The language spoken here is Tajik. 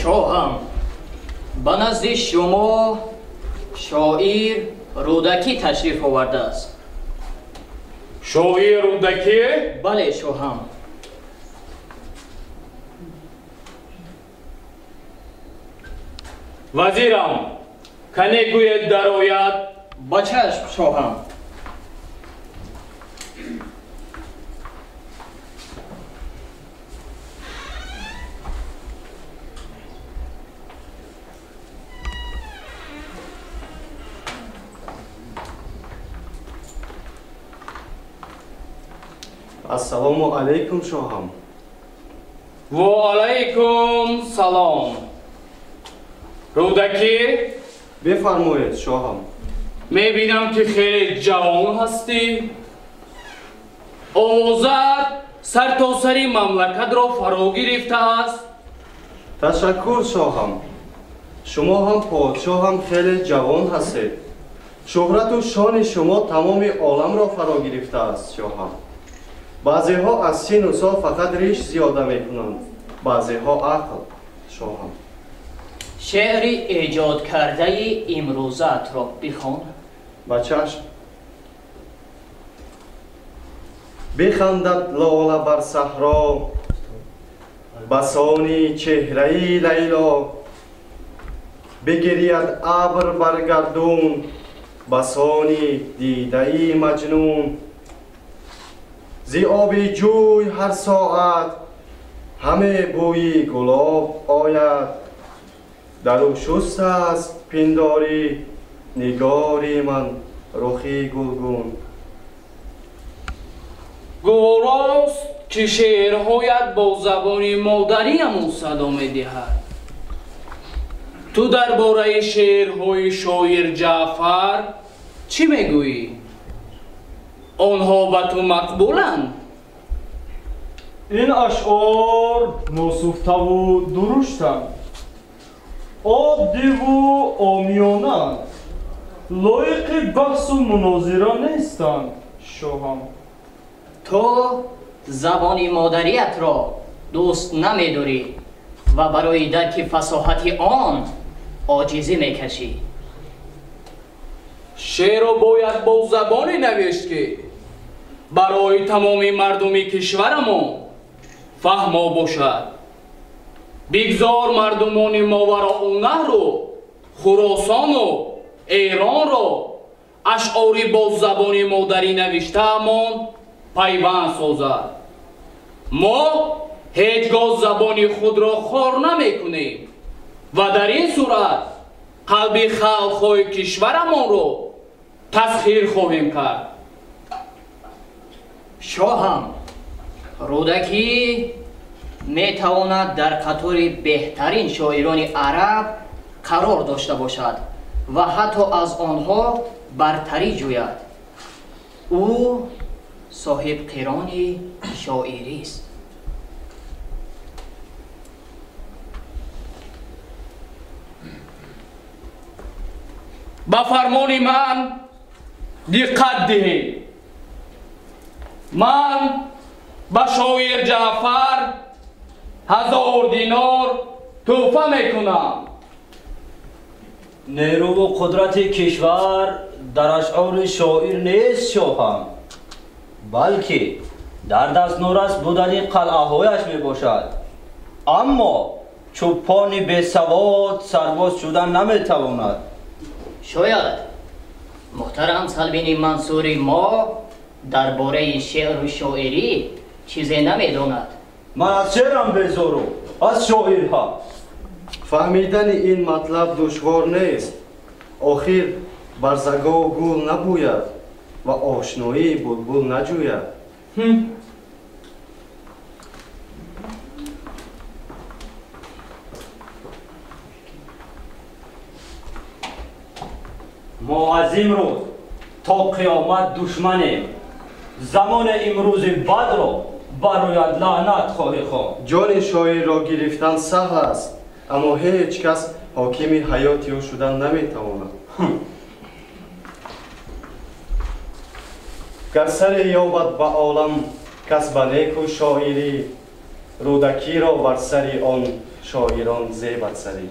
Шоҳам, ба назди шумо шоир Рӯдакӣ ташриф овардааст. Шоир Рӯдакӣ? Бале, шоҳам. Вазирам, кане гӯед дарояд? Ба чашм, шоҳам. Ассалому алайкум, шоҳам. Ва алайкум салом. Рӯдакӣ? Бифармоед, шоҳам. Мебинам ки хеле ҷавон ҳастӣ. Овозат сартосари мамлакатро фаро гирифтааст. Ташаккур, шоҳам. Шумо ҳам подшоҳам хеле ҷавон ҳастед. Шӯҳрату шони шумо тамоми оламро фаро гирифтааст, шоҳам. Баъзеҳо аз сину сол фақат риш зиёда мекунанд, баъзеҳо ақл, шоҳам. Шеъри эҷодкардаи имрӯзаатро бихон. Ба чашм. Бихандад лола бар саҳро, басони чеҳраи Лайло, бигирияд абр бар гардун, басони дидаи Маҷнун. Зи оби ҷӯй ҳар соат ҳаме бӯи гулоб ояд, дар ӯ шуст аст пиндорӣ нигори ман рухи гулгун. Гуворост, ки шеърҳоят бо забони модариамон садо медиҳад. Ту дар бораи шеърҳои шоир Ҷаъфар чӣ мегӯӣ? Онҳо ба ту мақбуланд? Ин ашъор носуфтаву дуруштанд, оддиву омиёнанд, лоиқи баҳсу мунозира нестанд, шоҳам. Ту забони модариятро дӯст намедорӣ ва барои дарки фасоҳати он оҷизӣ мекашӣ. Шеърро бояд бо забоне навишт, ки барои тамоми мардуми кишварамон фаҳмо бошад. Бигзор мардумони Мовароуннаҳру Хуросону Эронро ашъори бо забони модарӣ навиштаамон пайванд созад. Мо ҳеҷ гоҳ забони худро хор намекунем ва дар ин сурат қалби халқҳои кишварамонро тасхир хоҳем кард. Шоҳам, Рӯдакӣ метавонад дар қатори беҳтарин шоирони араб қарор дошта бошад ва ҳатто аз онҳо бартарӣ ҷӯяд. Ӯ соҳибқирони шоирист. Ба фармони ман диққат диҳед. Ман ба шоир Ҷаъфар 1000 динор тӯҳфа мекунам. Нерӯву қудрати кишвар дар ашъори шоир нест, шоҳам, балки дар дастнорас будани қалъаҳояш мебошад. Аммо чӯпони бесавод сарбоз шудан наметавонад. Шояд муҳтарам Салбини Мансури мо дар бораи шеъру шоирӣ чизе намедонад. Ман аз шеърам безору, аз шоирҳа. Фаҳмидани ин матлаб душвор нест. Охир барзагов гул набӯяд ва ошноии булбул наҷӯяд. Мо аз имрӯз то қиёмат душманем. Замони имрӯзи бадро барояд лаънат хоҳӣ хонд. Ҷони шоирро гирифтан саҳл аст, аммо ҳеҷ кас ҳокими ҳаёти ӯ шудан наметавонад. Гар саре ёбад ба олам кас ба неку шоирӣ, Рӯдакиро бар сари он Шоирон зебат сарӣ.